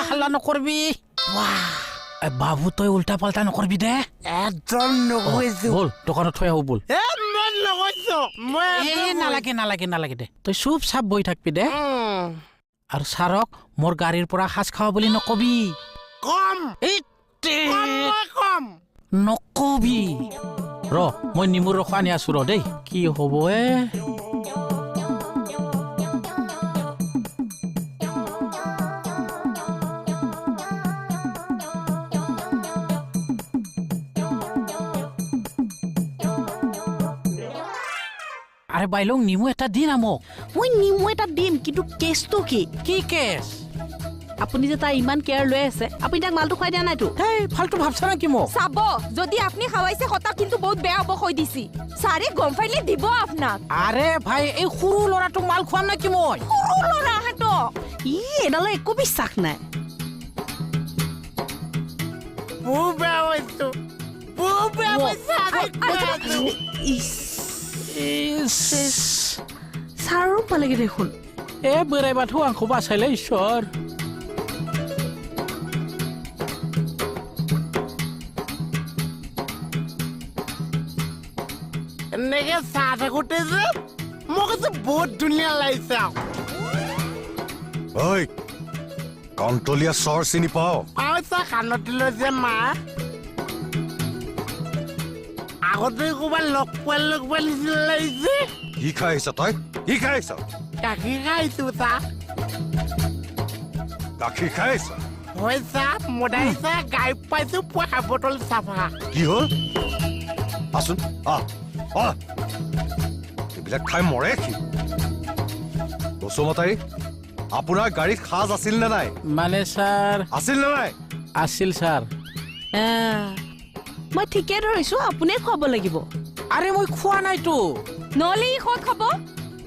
হাল্লা নকৰবি। বাবু তই উল্টা পাল্টা নকৰবি দে। একদম নকৈছো। ব'ল দোকানত থৈ আহো ব'ল। নালাগে নালাগে নালাগে দে, তই চুপ চাপ বহি থাকবি দে। আৰু ছাৰক মোৰ গাড়ীৰ পৰা সাজ খাৱা বুলি নকবি। কম নকবি। ৰ মই নেমুৰ ৰস আনি আছো ৰ দেই। কি হ'ব এ? আৰে বাইলং নেমু এটা দিন মোক। মই নেমু এটা দিম, কিন্তু কেছটো কি? কি কেছ? আপুনি যে তাৰ ইমান কেয়াৰ লৈ আছে, আপুনি তাক মালটো খুৱাই দিয়া নাইতো? হেই ফাল্টু ভাবছা নেকি মোক? চাব, যদি আপুনি খাৱাইছে কথা কিন্তু বহুত বেয়া হ'ব কৈ দিছি। ছাৰে গম পাইলে দিব আপোনাক। আৰে ভাই, এই সৰু ল'ৰাটোক মাল খুৱাম নেকি মই? সৰু ল'ৰা হাতক ই এডালৰ একো বিশ্বাস নাই। ছাৰো পালেগে দেখোন। এ बोराइ बाथौ आंखौ बासायलाय इसोर। এনেকে চাহ থাকোতে যে মোক যে বহুত ধুনীয়া লাগিছে। ঐ কণ্টলীয়া চৰ চিনি পাও? পাওঁ চাহ, কাণত দিলো যে মা। আগতে ক'ৰবাত লগ পোৱা লগ পোৱা নিচিনা লাগিছে। কি খাই আহিছ তই? কি খাই আহিছ? গাখীৰ খাইছো চাহ। গাখীৰ খাই আহিছ? হয় চাহ, মদাই চাহ গাই পাইছো পুৱা বটল চাফা। কি হ'ল? আচোন আহ আহ, এইবিলাক খাই মৰে সি। বসুমতাৰী, আপোনাৰ গাড়ীত সাজ আছিল নে নাই? মানে ছাৰ আছিল নে নাই? আছিল ছাৰ। মই ঠিকে ধৰিছো, আপুনিয়ে খুৱাব লাগিব। আৰে মই খোৱা নাইতো। নহ'লে ই ক'ত খাব?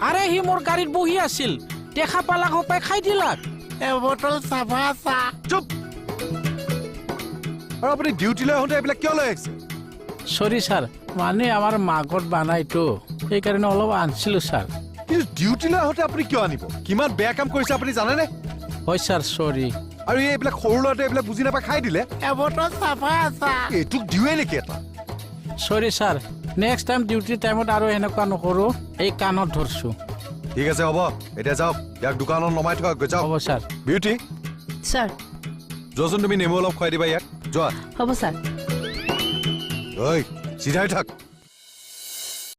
আৰে সি মোৰ গাড়ীত বহি আছিল, দেখা পালাক হপাই খাই দিলাক। এবটল চাফা চাহ। চুপ! আৰু আপুনি ডিউটিলৈ আহোঁতে এইবিলাক কিয় লৈ আহিছে? চৰি ছাৰ, মানে আমাৰ মাঘত বানাইতো, সেইকাৰণে অলপ আনিছিলোঁ ছাৰ। কিন্তু ডিউটিলৈ আহোঁতে আপুনি কিয় আনিব? কিমান বেয়া কাম কৰিছে আপুনি জানেনে? হয় ছাৰ, চৰি। আৰু এইবিলাক সৰু ল'ৰাটোৱে এইবিলাক বুজি নাপাই খাই দিলে। এবটল চাফা চাহ। এইটোক দিওঁৱেই নেকি এটা? চৰি ছাৰ, নেক্সট টাইম ডিউটি টাইমত আৰু এনেকুৱা নকৰোঁ, এই কাণত ধৰিছোঁ। ঠিক আছে হ'ব, এতিয়া যাওক, ইয়াক দোকানত নমাই থোৱা যাওক। হ'ব ছাৰ। বিউটি ছাৰ, যোৱাচোন তুমি নেমু অলপ খুৱাই দিবা ইয়াক, যোৱা। হ'ব ছাৰ। ঐ চিধাই থাক।